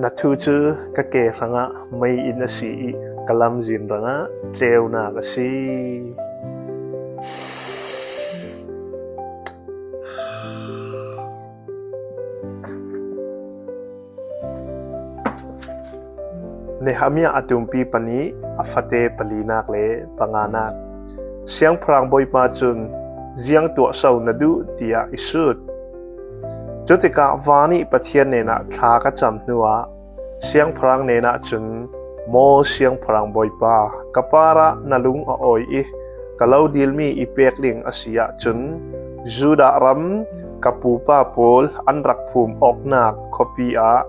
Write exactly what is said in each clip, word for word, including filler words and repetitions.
Na thu cu ka ke hrangah mei in a si i ka lamzin hrangah tleunak a si. Nehemiah a tumpi pahnih, a fate palinak le panganak. Siangpahrang Bawipa cun, "Ziang tuah so na duh?" tiah i sut. Cutikah van i Pathian hnenah thla ka cam hnuah Siangpahrang hnenah cun, "Maw Siangpahrang Bawipa, ka parah na lung a awi i ka lo dilmi i pek ding a si ahcun, Judah ram ka pupa pawl an rak phum awknak khuapi ah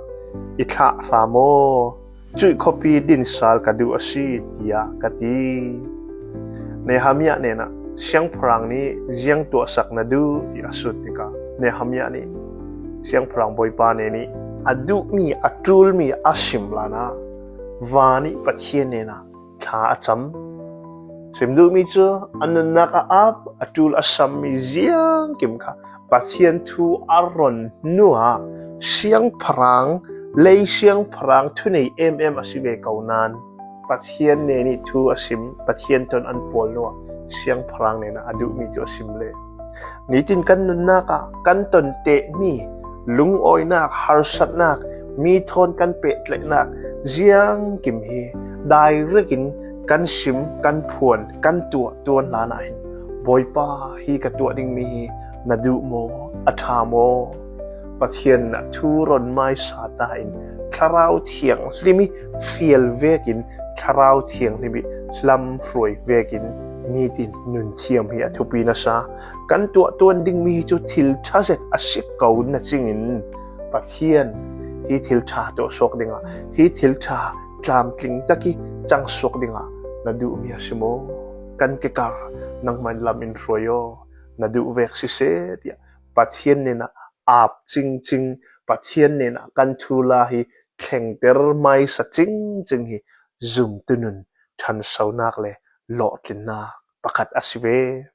i thlah hram aw. Cuih khuapi din sal ka duh a si," tiah ka ti. Nehemiah hnenah Siangpahrang nih ziang tuahsak na duh tiah a sut tikah, Nehemiah nih Siangpahrang Bawipa hnen i a duhmi, a ṭulmi a sim hlanah van i Pathian hnenah thla a cam. Sim duhmi cu a nunnak a ap, a ṭul a sammi ziangkim kha Pathian thu a ron hnuah siangpahrang, lei siangpahrang thunei emem a si ve ko nain Pathian hnen i thu a sim, Pathian ton an pawl hnuah Siangpahrang hnenah a duhmi cu a sim le. Nitin kan nunnak ah kan ton tehmi lungawinak, harsatnak, mi thawn kan pehtlaihnak ziangkim hi direct in kan sim, kan phuan, kan tuah tuan hlanah hin, "Bawipa, hi ka tuah dingmi hi na duh maw? A ṭha maw?" Pathian hnenah thu ron hmaisa ta in Thlarau Thianghlim i fial vekin, Thlarau Thianghlim i hlamhruai vekin nitin nun thiam hi a thupi nasa. Kan tuah tuan dingmi hi cu thil ṭha zet a si ko na cingin, Pathian hi thil ṭha tuah suak dingah, hi thil ṭha tlamtling tak i cang suak dingah na duhmi a si maw? Kan ke kar, nangmah in lam in hruai aw, na duh vek siseh, tiah Pathian hnenah ap cingcing, Pathian hnenah kan thuhla hi thlengter hmaisa cingcing hi zumtu nun, ṭhansonak le lawhtlinnak pakhat a si ve.